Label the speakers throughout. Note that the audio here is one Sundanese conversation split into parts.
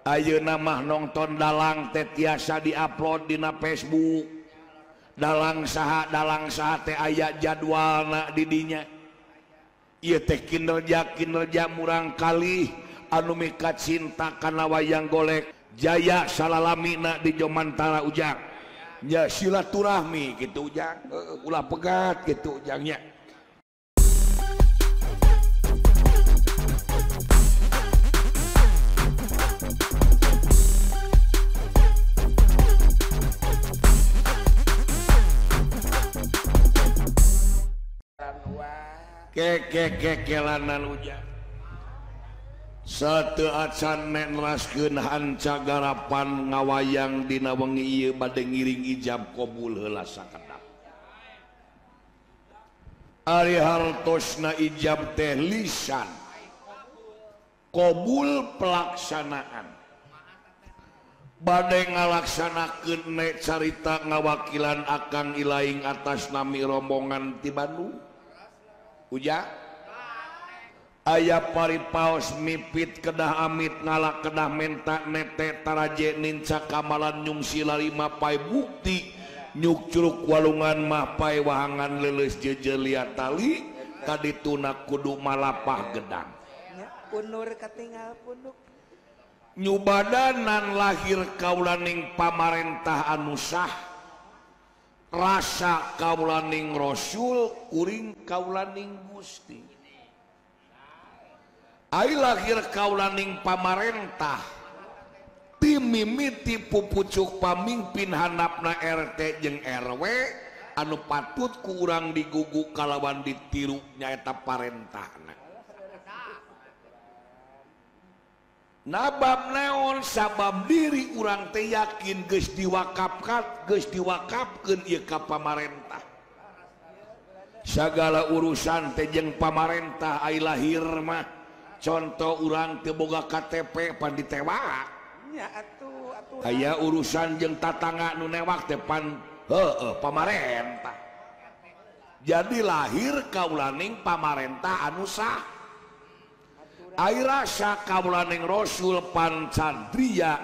Speaker 1: Ayeuna mah nonton dalang teh tiasa diupload dina Facebook. Dalang saha teh aya jadwalna di dinya. Ieu teh kinerja murang kalih anu mika cinta kana wayang golek jaya salalamina di Jomantara ujang. Nya silaturahmi kitu ujang, ulah pegat kitu ujang nya. Kekekekelanan ujang satu acan neraskeun hanca garapan ngawayang dina wengi ieu bade ngiring ijab qabul heula sakedap. Ari hartosna ijab teh lisan, qabul pelaksanaan. Bade ngalaksanakeun nek carita ngawakilan Akang Ilaing atas nami rombongan ti Bandung. Ujang aya paripaos mipit kedah amit ngalak kedah menta nete taraje ninca kamalan nyungsi lalima pai bukti nyuk curug walungan mah pai wahangan leuleus jejelia tali kadituna kudu malapah gedang
Speaker 2: punur katingal punuk
Speaker 1: nyubadanan lahir kaulaning pamarentah anu sah rasa kaulaning rasul kuring kaulaning Gusti. Ai lahir kaulaning pamarentah timimiti pupucuk pamimpin handapna RT jeung RW anu patut ku urang digugu kalawan ditiru nyaeta parentahna. Nabab neon sabab diri urang teh yakin geus diwakafkan, geus diwakafkeun ieu ka pamarentah. Sagala urusan teh jeung pamarentah ai lahir mah contoh urang teu boga KTP pan ditewak.
Speaker 2: Nya atuh atuh.
Speaker 1: Aya urusan jeung tatangga nu newak teh pan heueuh pamarentah. Jadi lahir kaulaning pamarentah anu sah. Ai rasa kaulaning Rasul pancadria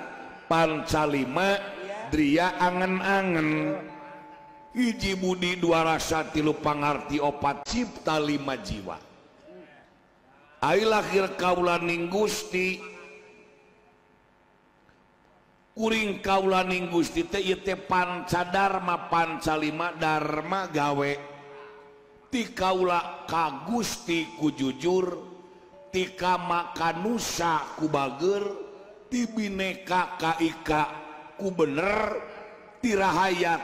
Speaker 1: pancalima dria angen-angen hiji budi dua rasa tilu pangarti opat cipta lima jiwa. Ai lahir kaulaning Gusti kuring kaulaning Gusti teh ieu teh pancadarma pancalima dharma gawe ti kaula ka Gusti ku jujur ti makanusa ku bager ti bineka ka ika ku bener tirahayat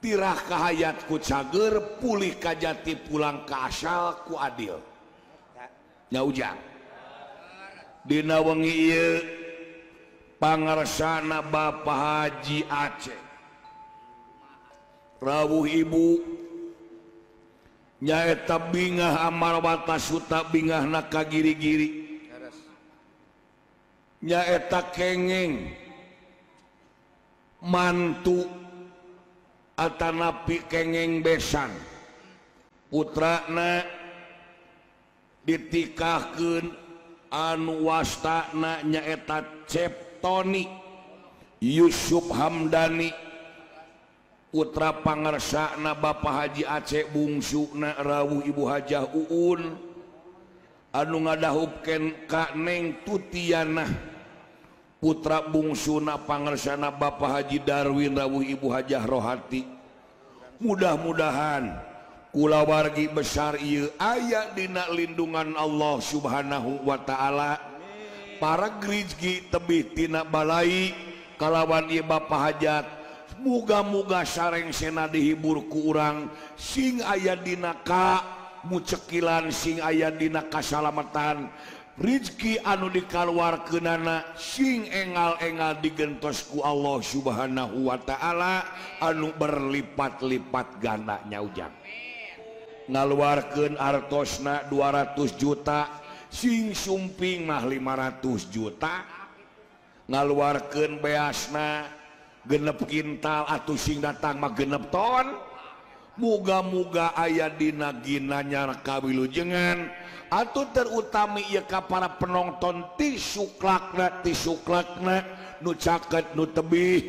Speaker 1: tirah kahayat ku cager pulih kajati pulang ka asal ku adil. Nya ujang dina wengi ieu pangarsana Bapak Haji Aceh rawuh ibu nyaeta bingah amarwata suta bingahna ka giri-giri nyaeta kengeng mantu atanapi kengeng besan putrana ditikahkeun anu wastana nyaeta Ceptoni Yusuf Hamdani putra pangersana Bapak Haji Aceh bungsuna rawuh Ibu Hajah Uun anu ngadahupkeun ka Neng Tutiana putra bungsuna pangersana Bapak Haji Darwin rawuh Ibu Hajah Rohati. Mudah-mudahan kulawargi besar ieu aya dina lindungan Allah Subhanahu wa taala. Para rizki tebih tina balai kalawan ieu Bapak Hajat. Muga-muga sareng sena dihibur ku urang sing aya dina ka mucekilan sing aya dina kasalamatan rizki anu dikaluarkeunana sing engal-engal digentos ku Allah Subhanahu wa taala anu berlipat-lipat ganda nya ujang. Ngaluarkeun artosna 200 juta sing sumping mah 500 juta ngaluarkeun beasna genep kintal atuh sing datang mah genep ton Muga-muga aya dina ginanyar kawilujengan atuh terutami ieu ka para penonton ti suklakna nu caket nu tebih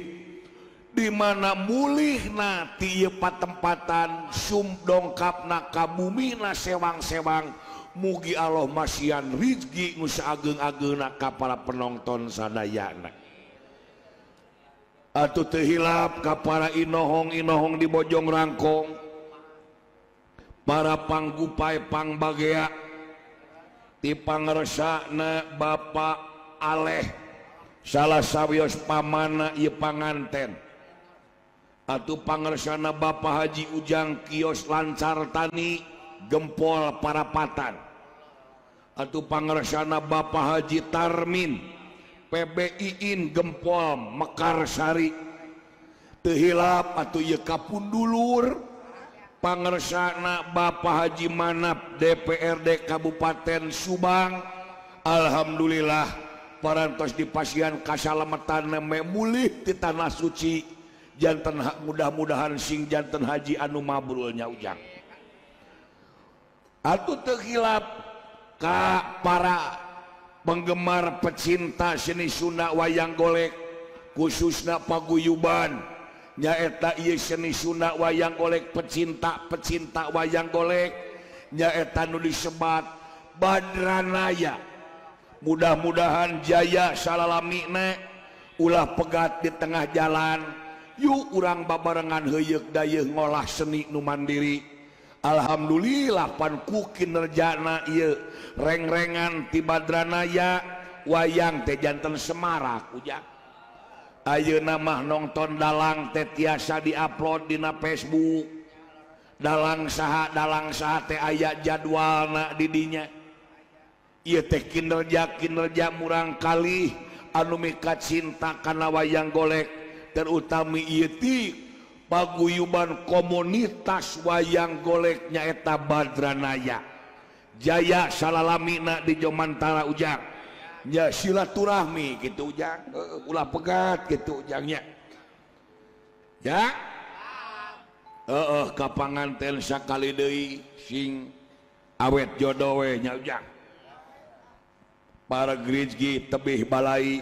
Speaker 1: di mana mulihna ti ieu patempatan sum dongkapna ka bumina sewang-sewang mugi Allah masihan rizki nu saageng-ageungna ka para penonton sadayana. Atuh teu hilap ka para inohong-inohong di Bojong Rangkong, para panggupai pangbagea ti pangersana Bapak Aleh salah sawios pamana ieu panganten. Atuh pangersana Bapak Haji Ujang Kios Lancar Tani Gempol Parapatan. Atuh pangersana Bapak Haji Tarmin PBIin Gempol Mekarsari. Teu hilap atuh ieu kapundulur pangersana Bapak Haji Manap DPRD Kabupaten Subang. Alhamdulillah parantos dipasihan kasalametan meme mulih ti tanah suci janten mudah-mudahan sing janten haji anu mabrulnya Ujang. Atuh teu hilap ka para penggemar pecinta seni Sunda wayang golek khususna paguyuban nyaeta ieu seni Sunda wayang golek pecinta-pecinta wayang golek nyaeta nu disebat Badranaya. Mudah-mudahan jaya salalamina ulah pegat di tengah jalan. Yuk urang babarengan heuyeuk dayeuh ngolah seni nu mandiri. Alhamdulillah pan ku kinerjana ieu rengrengan ti Badranaya wayang teh janten semarak Ujang. Ayeuna mah nongton dalang teh tiasa diupload dina Facebook. Dalang saha teh aya jadwalna di dinya. Ieu teh kinerja murang kalih anu mika cinta kana wayang golek terutami ieu ti paguyuban komunitas wayang golek nyaeta Badranaya. Jaya salalamina di Jomantara Ujang. Ya silaturahmi gitu Ujang, ulah pegat gitu Ujangnya. Ya. Heeh ka panganten sakali deui sing awet jodoh we nya Ujang. Para grijgi tebih balai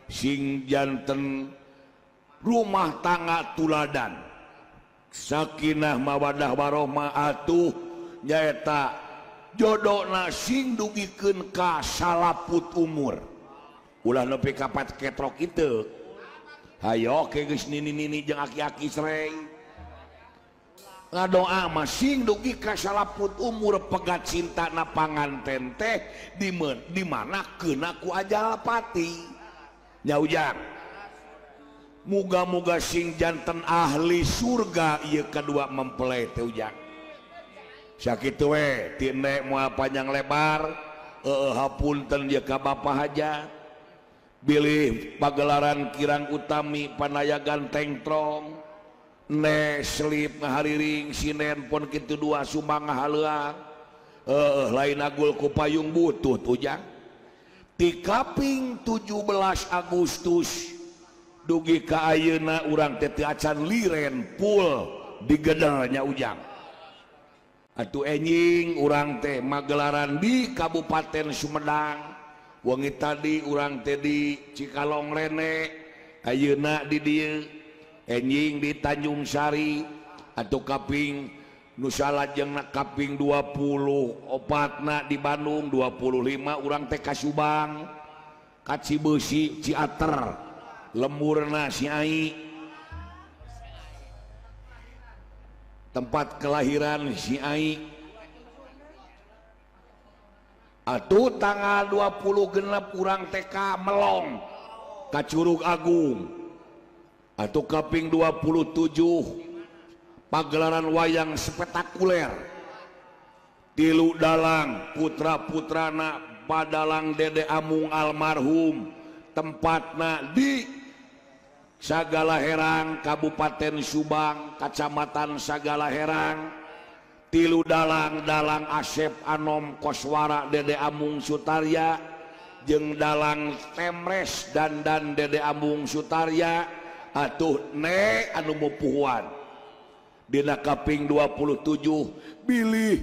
Speaker 1: sing janten rumah tangga tuladan. Sakinah mawadah warohmah atuh nyaeta jodona sing dugikeun ka salaput umur. Ulah nepi ka pat ketrok itu. Hayo ke geus nini-nini jeung aki-aki sreng. Ngadoa mah sing dugi ka salaput umur pegat cinta na panganten teh di mana keuna ku ajal pati. Nya Ujang. Muga-muga sing janten ahli surga ieu kedua mempelai teh Ujang. Sakitu we tine moal panjang lebar heueuh hapunten ieu ka Bapak Hajat. Bilih pagelaran kirang utami panayagan tengtrong ne selip ngahariring sinen pon kitu dua sumbang ngahaleuang heueuh lain agul ku payung butut Ujang. Ti kaping 17 Agustus dugi ka ayeuna urang teh teu acan liren pul di gedelnya Ujang. Atuh enjing urang teh magelaran di Kabupaten Sumedang. Wengi tadi urang teh di Cikalong Rene, ayeuna di dieu enjing di Tanjung Sari. Atuh kaping nu salajengna kaping 24 na di Bandung, 25 urang teh ka Subang, ka Cibeusi, Ciater, lemburna si Ai. Tempat kelahiran si Ai. Atuh tanggal 20 genep urang TK Melong ka Curug Agung. Atuh kaping 27 pagelaran wayang spektakuler. Tilu dalang putra-putrana Padalang Dede Amung almarhum, tempatna di Sagala Herang, Kabupaten Subang, Kacamatan Sagala Herang. Tilu dalang dalang Asep Anom Koswara Dede Amung Sutarya jeung dalang Temres Dandan Dede Amung Sutarya. Atuh ne anu mupuhuan Dina kaping 27 bilih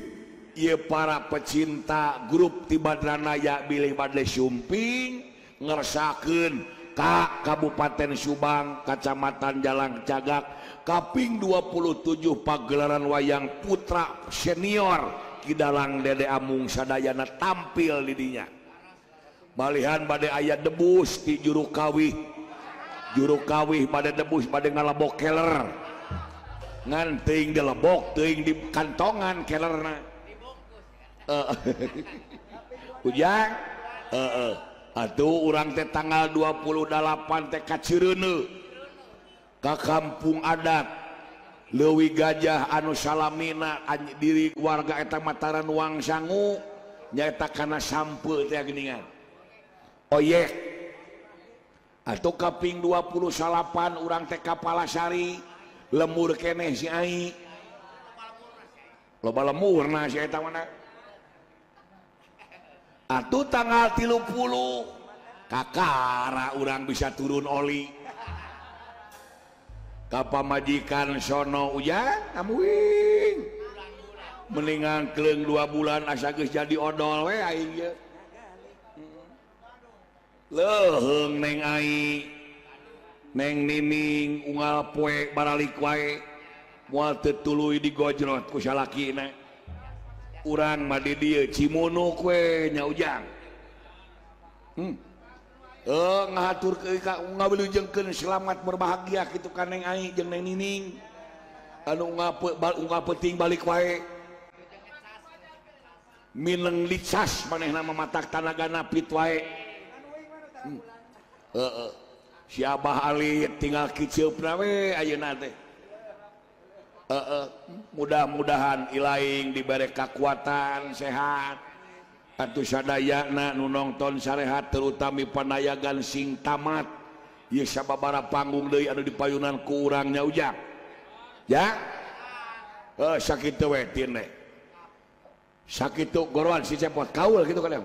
Speaker 1: ieu para pecinta grup ti Badranaya bilih bade sumping ngersakeun ka Kabupaten Subang Kacamatan Jalang Cagak kaping 27 pagelaran wayang putra senior Ki Dalang Dede Amung sadayana tampil di dinya. Malihan bade aya debus di juru kawih bade debus bade ngalebok keler ngan teuing dilebok teuing di kantongan kelerna. Ujang atuh urang teh tanggal 28 teh ka Cireuneu ka kampung adat Leuwi Gajah anu salamina diri warga eta Mataran Wang Sangu nyaeta kana sampeu teh geuningan oyek. Atuh kaping 29 urang teh ka Palasari lemur keneh si ai loba lemurna si eta mana. Atuh tanggal 30 kakara urang bisa turun oli ka pamajikan sono ujang amuing mendingan kleung 2 bulan asa geus jadi odol we aing ye leuheung neng ai neng nining unggal poe baralik wae moal teu tuluy digojrot ku salakina. Urang mah di dieu Cimunuk we nya ujang. Ngahatur ka ngawilujengkeun selamat berbahagia kitu ka neng ai jeung neng nining anu unggal peuting balik wae mineng dicas manehna mah matak tanagana pit wae. Si Abah Ali tinggal kiceupna we ayeuna teh. Mudah-mudahan ilaing diberi kekuatan sehat atuh sadayana nu nongton sarehat terutami panayagan sing tamat ieu sababaraha panggung deui anu dipayunan ku urang nya ujang ya. Sakitu we tine sakitu goroan si cepot kaul kitu kan.